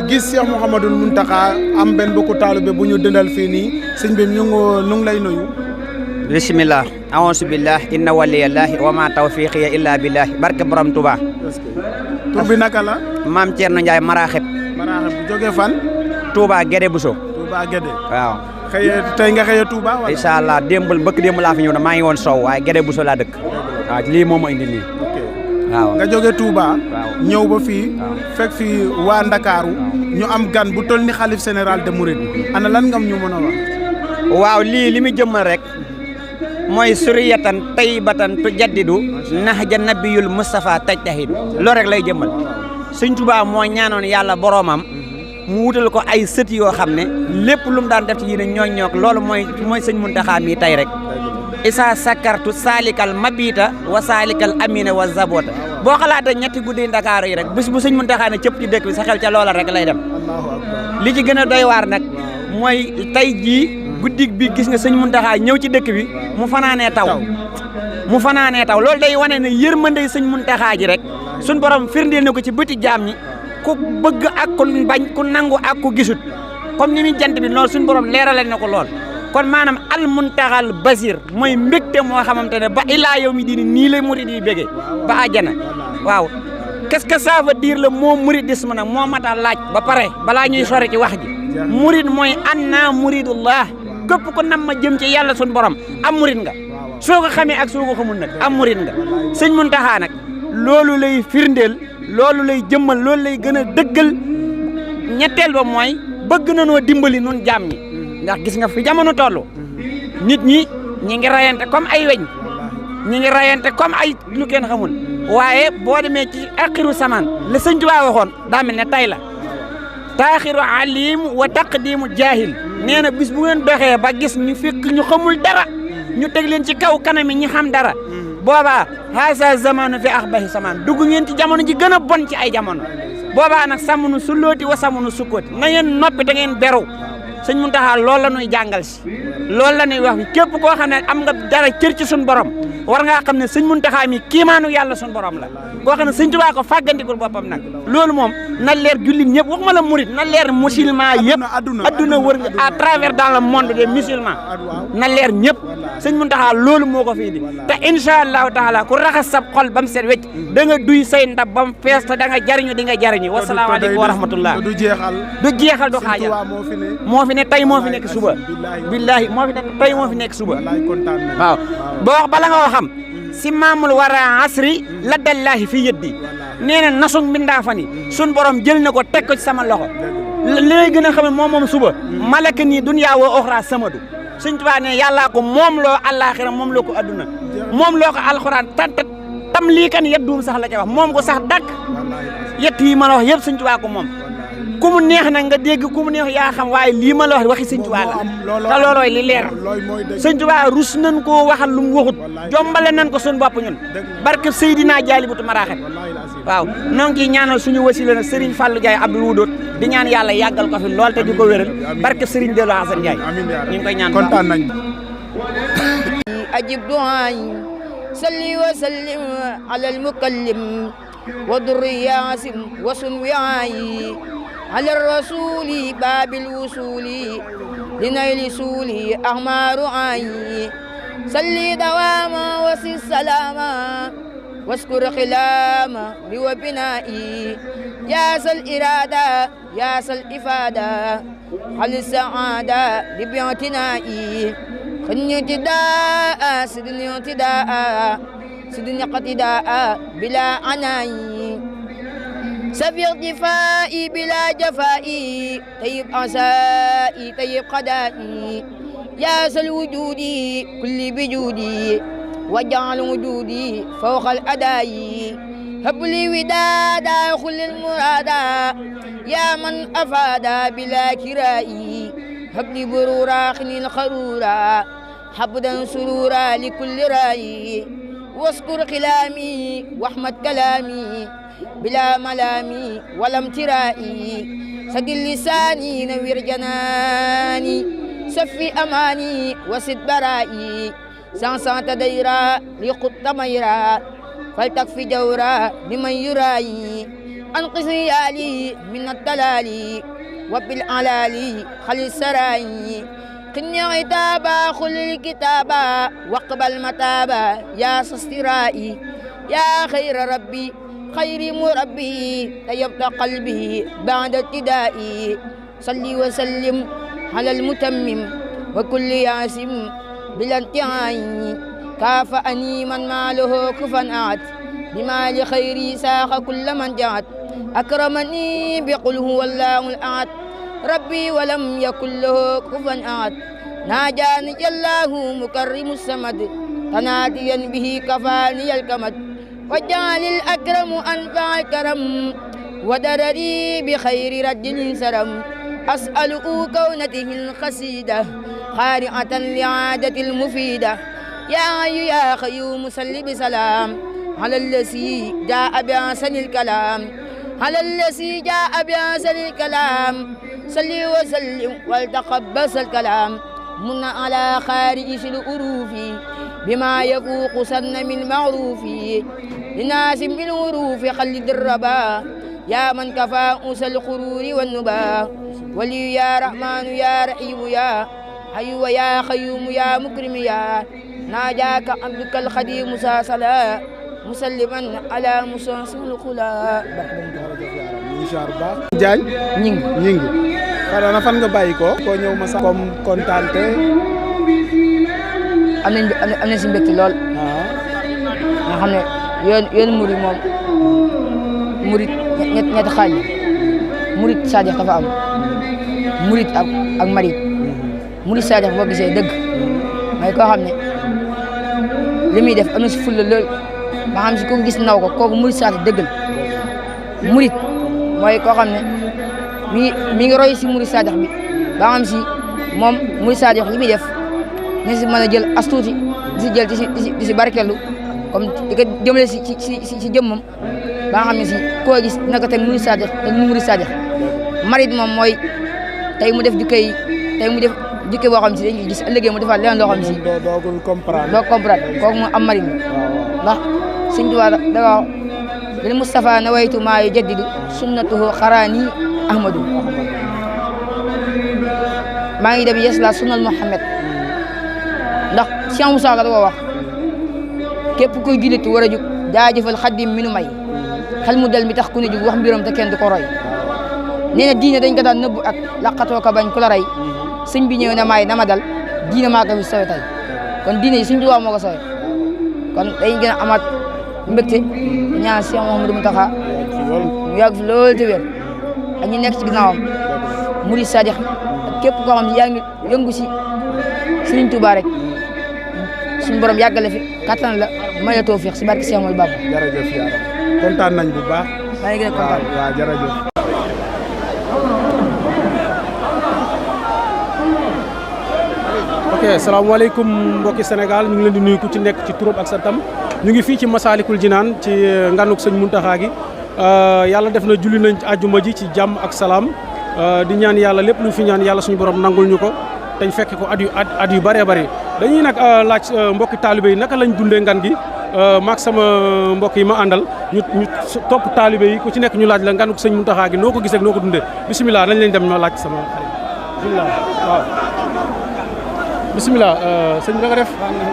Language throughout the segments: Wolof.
gis Cheikh Mouhamadoul Mountakha am benn bokku taalibe bu ñu dëndal fii nii sëñ bi ñu ngi lay nuyu. bismillah a'uuzu billah inna waliyallahi wa ma tawfiqiya illa billah barke borom Touba. tur bi naka la. maam Thierno Ndiaye Maraxib. Maraxib bu jógee fan. Touba Guédé Bousso. Touba Guédé. waaw. tey nga xëyee Touba wala. incha allah bëkk démb laa fi ñëw na maa ngi woon Sow waaye Guédé Bousso laa dëkk. waaw lii moo ma indi nii. waaw nga jóge Touba. ñëw ba fii. fekk fii waa Ndakaaru. ñu am gan bu toll ni xalif général de Mouride. ana lan ngam ñu mën a wax. waaw lii li mu jëmmal rek. mooy suriyatan tayyibatan tujaddidu nahja nabiyul Mustafa tajtahidu loolu rek lay jëmmal. Sëñ Touba moo ñaanoon yàlla boromam. mu wutal ko ay sët yoo xam ne lépp lu mu daan def ci yéen ñooñ loolu mooy sëñ Muntaxa mi tey rek. isa sakartu salikal mabita wa salikal amina wa zabota boo xalaatee ñetti guddi Ndakaaru yi rek bis bu sëñ Muntaxa ne cëpp ci dëkk bi sa xel ca loola rek lay dem. li ci gën a doy waar nag mooy tey jii guddig bi gis nga sëñ Muntaxa ñëw ci dëkk bi mu fanaanee taw loolu day wane ne yërmande sëñ Muntaxa ji rek suñ borom firndeel na ko ci bëti jaam ñi ku bëgg ak ku bañ ku nangu ak ku gisut comme ni muy jant bi loolu suñ borom leeralal na ko lool. kon maanaam al muntaxal basir mooy mbégte moo xamante ne ba ilaa yow mi diini nii lay murid yi bégee ba àjjana waaw qu'est-ce que ça veut dire le mot mouridisme nag moo mata laaj ba pare balaa ñuy sori ci wax ji murid mooy anna muridullah képp ko nam ma jëm ci yàlla sun borom am murid nga soo ko xamee ak soo ko xamul nag am murid nga sëñ Muntaxa nag loolu lay firndeel loolu lay jëmmal loolu lay gën a dëggal ñetteel ba mooy bëgg na noo dimbali nun jaam ñi ndax gis nga fi jamono toll nit ñi ngi rayante comme ay weñ ñi ngi rayante comme ay lu kenn xamul waaye boo demee ci axiru samaan la sëñ Tuubaa waxoon daa mel ne tay la taaxiru alim wa taqdimu jaahil nee na bis bu ngeen doxee ba gis ñu fekk ñu xamul dara ñu teg leen ci kaw kanami ñi xam dara boobaa haasa zamanu fi axbahi samaan dugg ngeen ci jamono ji gën a bon ci ay jamono boobaa nag samunu sullooti wa samunu sukkooti na ngeen noppi te ngeen beru sëñ Muntaxa loolu la ñuy jàngal si loolu la ñuy wax képp koo xam ne am nga dara cër ci suñu borom war ngaa xam ne sëñ Muntaxa mi kiimaanu yàlla suñu borom la koo xam ne sëñ Tuubaa ko fàggandikul boppam nag loolu moom na leer jullit ñëpp waxuma la murit na leer musulman yëpp adduna wër nga à travers dans le monde des musulmans na leer ñëpp sëñ Muntaxa loolu moo ko fii di te incha allahu taala ku raxas sab xol ba mu set wecc da nga duy say ndab ba mu fees te da nga jariñu di nga jariñu wasalaamaaleykum wa rahmatullah du jeexal du xaajal moo fi ne tey moo fi nekk suba billahi moo fi nekk tey moo fi nekk suba waaw boo wax bala nga xam si maamul wara asri la dallahi fi yëddi nee na nasug mbindaa fan yi sun borom jël na ko teg ko ci sama loxo li lay gën a xam ne moom suba malaka nii dunyaa wa oxra samadu Sëñ Tuubaa ne yàllaa ko moom loo àllaaxira moom loo ko adduna moom loo ko alxuraan tam lii kan yedduum sax la ca wax moom ko sax dakk yett yi ma la wax yëpp Sëñ Tuubaa ko moom ku mu neex nag nga dégg ku mu neex yaa xam waaye lii ma la wax waxi Sëñ Tuubaa la te loolooy li leer Sëñ Tuubaa rus nañ koo waxal lu mu waxut jombale nañ ko suñu bopp ñun barke Seydina Jaalibatu Maraaxib waaw noo ngi ñaanal suñu wasila nag Serigne Fallou Ndiaye Abdoul Wudoot di ñaan yàlla yàggal ko fi lool te di ko wéral barke Serigne Dello Hassane Ndiaye ñu ngi koy ñaan kontaan nañ ajib du'aayi salli wa sallim ala al-mukallim wa durriyaasim wa sunwiyaayi على الرسول باب الوصول لنيل سولي أغمار عيني صلي دواما وسي السلاما واشكر خلاما وبنائي يا سل إرادة يا سل إفادة على السعادة لبيعتنائي خني اعتداء سدني اعتداء سدني اقتداء بلا عناي سفي اغتفائي بلا جفائي طيب عسائي طيب قدائي يا سل وجودي كل بجودي واجعل وجودي فوق الأداء هب لي ودادا خل المرادا يا من أفادا بلا كرائي هب لي برورا خني الخرورا حبدا سرورا لكل رائي واذكر كلامي واحمد كلامي بلا ملامي ولا امترائي سدل لساني نوير جناني سفي أماني وسد برائي سانسان تديرا لقط ميرا فلتكفي جورا لمن يرائي أنقذني يا لي من الضلال وبالعلال خلي السراي قني عتابا خل الكتابا واقبل متابا يا سسترائي يا خير ربي خير مربي طيبت قلبي بعد ابتدائي صلي وسلم على المتمم وكل ياسم بلا انتهاء كافأني من ماله كفا أعد بمال خيري ساق كل من جعت أكرمني بقل هو الله الأحد ربي ولم يكن له كفا أحد ناجاني الله مكرم السمد تناديا به كفاني الكمد وجعل الأكرم أنفع الكرم ودرري بخير رجل سرم أسأل كونته القصيدة خارعة لعادة المفيدة يا حي يا قيوم صل بسلام على الذي جاء بأحسن الكلام على الذي جاء بأحسن الكلام صل وسلم ولتقبس الكلام من على خارج الأروف بما يفوق سن من معروف لناس من الغروف خلد الربا يا من كفى أنس الخرور والنبا ولي يا رحمن يا رحيم يا حي ويا قيوم يا مكرم يا ناجاك عبدك الخديم ساسلا مسلما على مسلسل الخلا Diagne ñing xanaa na fan nga bàyyi ko ñëw ma sax comme kontaante am nañ si mbégte lool nga xam ne yoon murid moom murid ñetti xaaj murid saadix dafa am murid ak marid murid saadix boo gisee dëgg mooy koo xam ne li muy def am na si fulla lool ba xam si ko gis naw ko kooku murid saadix dëggal murid mooy koo xam ne mi ngi roy si murid saadix bi ba xam si moom murid saadix li muy def ne si mën a jël as tuuti di si jël di si barkeelu comme di ko jëmale si jëmmam ba nga xam ne si koo gis naka teg murid saadix te lu murid saadix marid moom mooy tey mu def jukkee boo xam si dañuy gis ëllëgee mu defaat leneen loo xam si doo comprendre kooku mu am marid ndax Sëñ Tuubaa da wax lil Mustafa nawaytu maa yujaddidu sunnatuhu xaraani ahmadu maa ngi dem yes la sunnal Muhammad ndax Cheikh Moussa Ka da ko wax képp kuy jullit war a jug jaajëfal xaddim mi nu may xel mu del mi tax ku ne jug wax mbiram te kenn du ko roy nee na diine dañ ko daan nëbbu ak laqatoo ko bañ ku la rey sëñ bi ñëw na maay na ma dal diine maa ko fi sowe tey kon diine yi Sëñ Tuubaa moo ko sowe kon dañuy gën a amaat mbégte ñaan Cheikh Mouhamadou Mountakha mu yàgg fi loolu te wér ak ñi nekk ci ginnaawam murid sadix ak képp koo xam ne yaa ngi yëngu si Sëriñ Tuubaa rek suñu borom yàggale fi kattan la may la tawfiix si barke Cheikh Mouhamadou Bamba. jërëjëf yaa kontaan nañ bu baax. maa ngi gën a kontaan waaw jërëjëf. ok salaamaaleykum mbokki Sénégal ñu ngi leen di nuyu ku ci nekk ci turam ak santam ñu ngi fii ci Masaalikul Jinaan ci nganuk sëñ Muntaxa gi yàlla def na julli nañ àjjuma ji ci jàmm ak salaam di ñaan yàlla lépp lu fi ñaan yàlla suñu borom nangul ñu ko dañ fekk ko at yu bëree bëri dañuy nag laaj mbokki taalibe yi naka lañ dundee ngan gi maak sama mbokk yi ma àndal ñu topp taalibe yi ku ci nekk ñu laaj la nganuk sëñ Muntaxa gi noo ko gisee noo ko dundee bisimilah nañ leen dem ñoo laaj sama xarit bisimilah waaw bisimilah sëñ bi nga def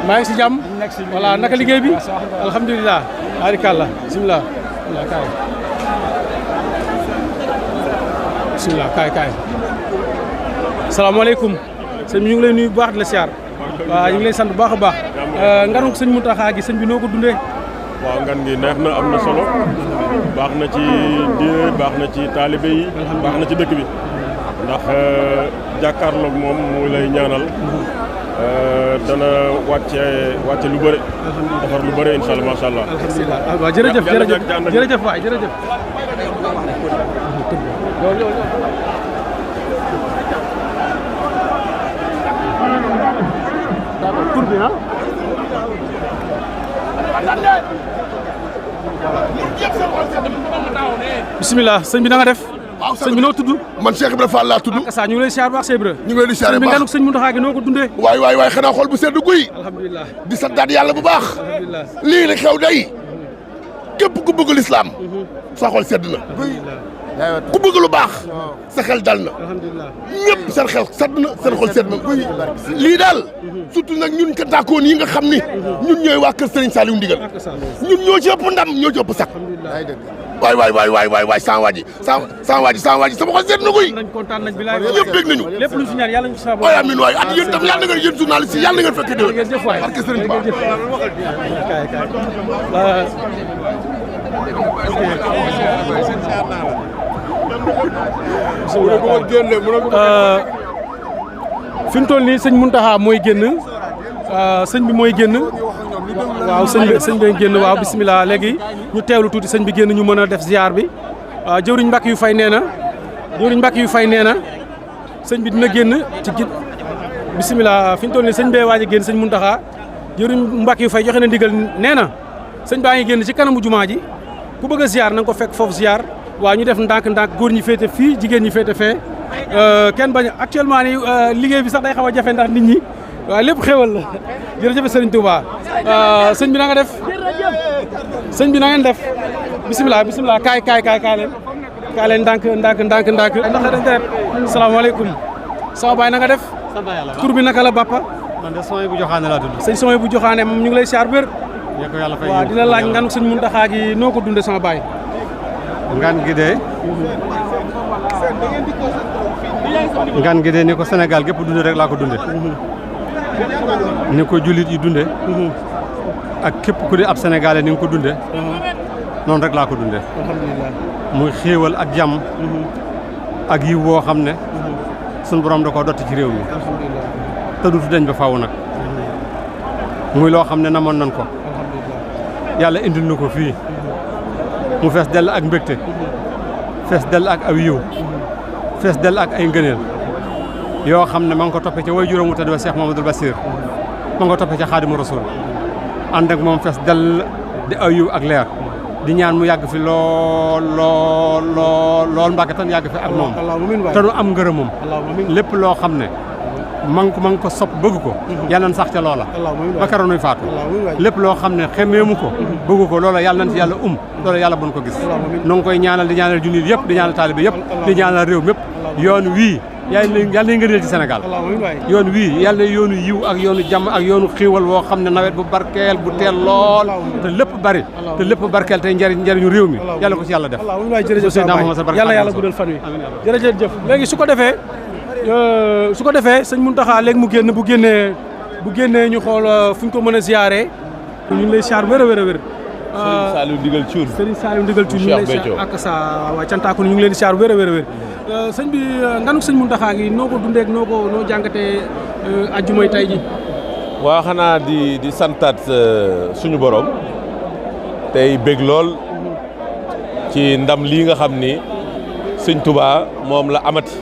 maa ngi si jàmm voilà naka liggéey bi alhamdulilah barikàllah bisimilah kaay bisimilah kaay salaamaaleykum sëñ bi ñu ngi lay nuyu bu baax di la siyaar waaw ñu ngi lay sant bu baax a baax nganu sëñ Muntaxa gi sëñ bi noo ko dundee waaw ngan gi neex na am na solo baax na ci diine baax na ci taalibe yi baax na ci dëkk bi ndax jàkkaarloog moom mu lay ñaanal dana wàcce lu bëri defar lu bëri incha allah macha allah. waaw jërëjëf waay jërëjëf. tur bi bisimilah sëñ bi na nga def. waaw sëñ bi noo tudd. man Cheikh Ibrahima Fall laa tudd. Akassa ñu ngi lay siyaar baax Cheikh Ibra. ñu ngi leen di siyaare sëñ bi baax nganuk sëñ Muntaxa gi noo ko dundee. waay xanaa xool bu sedd guy. alhamdulilah di santaat yàlla bu baax. alhamdulilah lii la xew day képp ku bëgg lislaam sa xol sedd na ku bëgg lu baax sa xel dal na ñëpp seen xel sedd na seen xol sedd na lii daal surtout nag ñun Kantaakoon yi nga xam ni ñun ñooy waa kër Serigne Saliou Ndigal ñun ñoo ci ëpp ndam ñoo ci ëpp sax waay sama waa ji sama xol sedd na koy ñëpp bég nañu lépp lu fi ñaan yàlla ñu sa waay amiin waay at yéen tam yàlla na ngeen yéen journaliste yi yàlla na ngeen fekk déwén barke Serigne fi mu toll nii sëñ Mountakha mooy génn sëñ bi mooy génn waaw sëñ bi génn waaw bisimilah léegi ñu teewlu tuuti sëñ bi génn ñu mën a def ziar bi jëwriñ Mbacke yu fay nee na sëñ bi dina génn ci bisimilah fi mu toll nii sëñ bee waaj a génn sëñ Mountakha jëwriñ Mbacke yu fay joxe na ndigal nee na sëñ baa ngi génn ci kanamu jumaa ji ku bëgg a ziar na nga ko fekk foofu ziar waaw ñu def ndànk-ndànk góor ñi féete fii jigéen ñi féete fee kenn bañ actuellement ni liggéey bi sax day xaw a jafe ndax nit ñi waaw lépp xéwal la jërëjëf Serigne Touba sëñ bi na nga def sëñ bi na ngeen def bisimilah kaay leen ndànk salaamaaleykum sama baay na nga def tur bi naka la bappa man de Soy bu Joxaane laa tudd sëñ Soy bu Joxaane moom ñu ngi lay siyaar wér waaw dina laaj ngan sëñ Mountakha gi noo ko dunde sama baay ngan gi de ni ko Sénégal gépp dunde rek laa ko dunde ni ko jullit yi dunde ak képp ku di ab sénégalais ni nga ko dunde noonu rek laa ko dunde alhamdulilah muy xéewal ak jàmm ak yiw woo xam ne suñu borom da koo dotti ci réew mi te dutu dañ ba faw nag muy loo xam ne namoon nañ ko yàlla indil na ko fii mu fees dell ak mbégte fees dell ak aw yiw fees dell ak ay ngëneel yoo xam ne ma ngi ko toppe ca way juróom wu tedd ba Cheikh Mamadou Bassir ma ngi ko toppe ca Xaadimu Rasuul ànd ak moom fees dell di aw yiw ak leer di ñaan mu yàgg fi lool Mbàkke tan yàgg fi ak moom te nu am ngërëmam lépp loo xam ne ma ngi ko sopp bëgg ko yàlla nañ sax ca loola ba keroog nuy faatu lépp loo xam ne xemeemu ko bëgg ko loola yàlla nañ ci yàlla loola yàlla buñ ko gis nu ngi koy ñaanal di ñaanal junit yëpp di ñaanal taalibe yëpp di ñaanal réew mépp yoon wii yàlla na ngëneel ci Sénégal yoon wii yàlla na yoonu yiw ak yoonu jàmm ak yoonu xiiwal woo xam ne nawet bu barkeel bu teel lool te lépp bari te lépp barkeel tey njëriñu réew mi yàlla ko ci yàlla def yàlla guddal fan wi jërëjëf léegi su ko defee sëñ Mountakha léegi mu génn bu génnee ñu xool fu ñu ko mën a ziyaare ñu ngi lay siyaar wér a wér Serigne Saliou Ndigal Thioune Serigne Saliou Ndigal Thioune ñu ngi lay siyaar ak sa waa Cantaakoon ñu ngi leen di siyaar wér a wér sëñ bi nganuk sëñ Mountakha gi noo ko dundee noo jàngatee ajjumay tey ji waa xanaa di santaat suñu borom tey bég lool ci ndam lii nga xam ni sëñ Touba moom la amati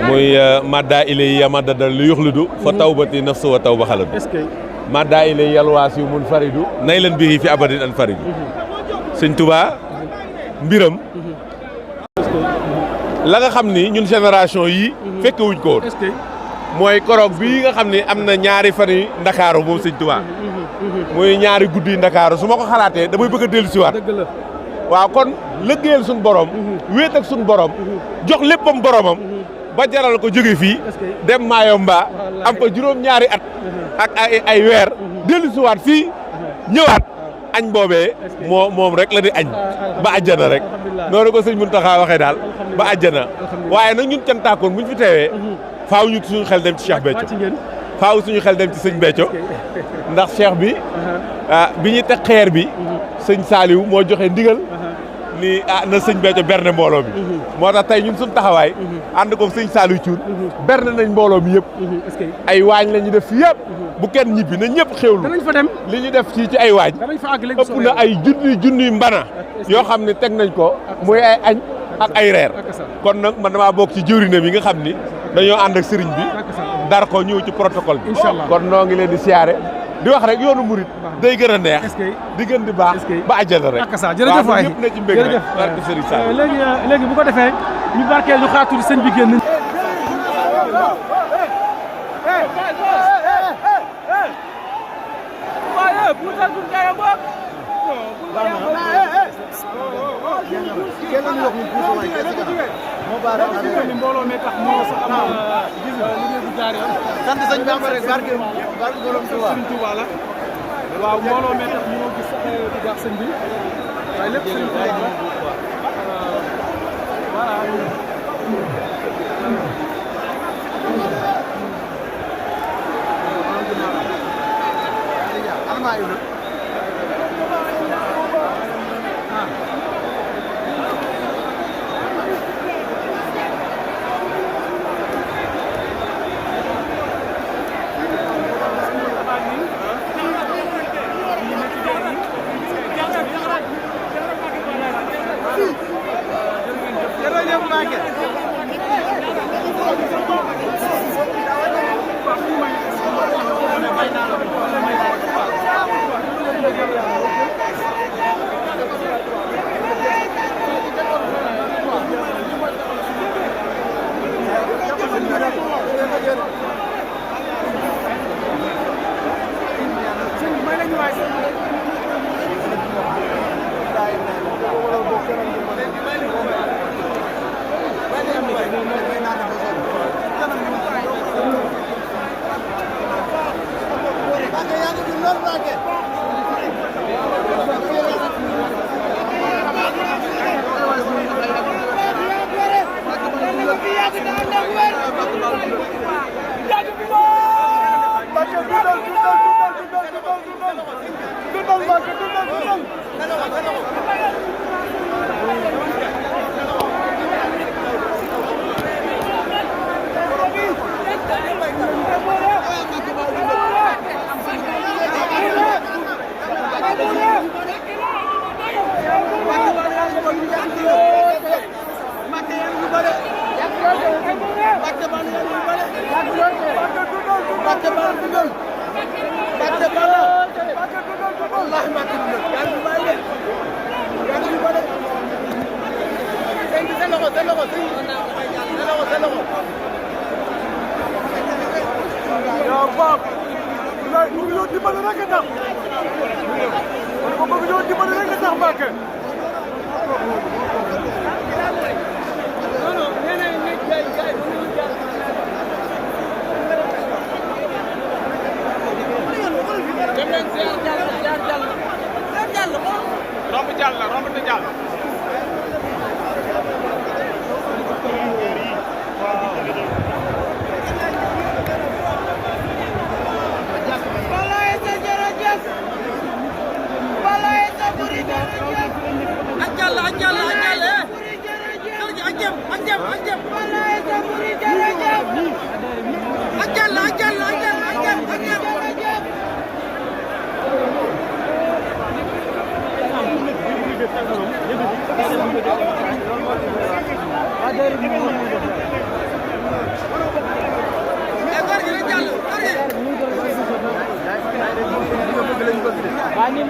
muy madda ilay yamadada lu yuxlidu fa tawbati nafsu wa tawba xaladu madda ilay yalwaas yu mun faridu nay leen bii fi abadin an faridu sëñ Touba mbiram la nga xam ni ñun génération yi fekke wuñ ko woon mooy koroog bii nga xam ni am na ñaari fan yi ndakaaru moom sëñ Touba muy ñaari guddi ndakaaru su ma ko xalaatee damay bëgg a dellu siwaat waaw kon lëggéeyal suñu borom wéet ak suñu borom jox léppam boromam ba jaral ko jóge fii dem Mayomba am fa juróom-ñaari at ak ay weer dellu siwaat fii ñëwaat añ boobee moom rek la di añ ba àjjana rek noonu ko sëñ Mountakha waxee daal ba àjjana waaye nag ñun Cantaakoon buñ fi teewee faaw ñu suñu xel dem ci Cheikh Béthio faaw suñu xel dem ci sëñ Béthio ndax Cheikh bi bi ñu teg xeer bi sëñ Saliou moo joxe ndigal ni na sëñ Béthio berne mbooloo mi moo tax tey ñun suñu taxawaay ànd ko sëñ Saliou Thioune berne nañ mbooloo mi yëpp ay waañ la ñu def fi yëpp bu kenn ñibbi na ñëpp xewlu danañ fa dem li ñu def ci ay waañ ëpp na ay junniy mbana yoo xam ne teg nañ ko muy ay añ ak ay reer kon nag man damaa bokk ci jëwriñam yi nga xam ni dañoo ànd ak sëriñ bi dar ko ñëw ci protocole bi kon noo ngi leen di siyaare di wax rek yoonu murit day gën a neex di gën di baax ba àjjana rek jërëjëf waay ñëpp na ci mbég rek barke sëriñ Sall léegi bu ko defee ñu barkeel ñu xaar tuuti sëñ bi génn mbooloo mi tax moo sax am liggéey bu jaar yoon. sant sëñ Bamba rek barke borom Touba. Sëñ Touba la waaw mbooloo mi tax ñoo gis di baax sëñ bi waaye lépp sëñ Touba la Ani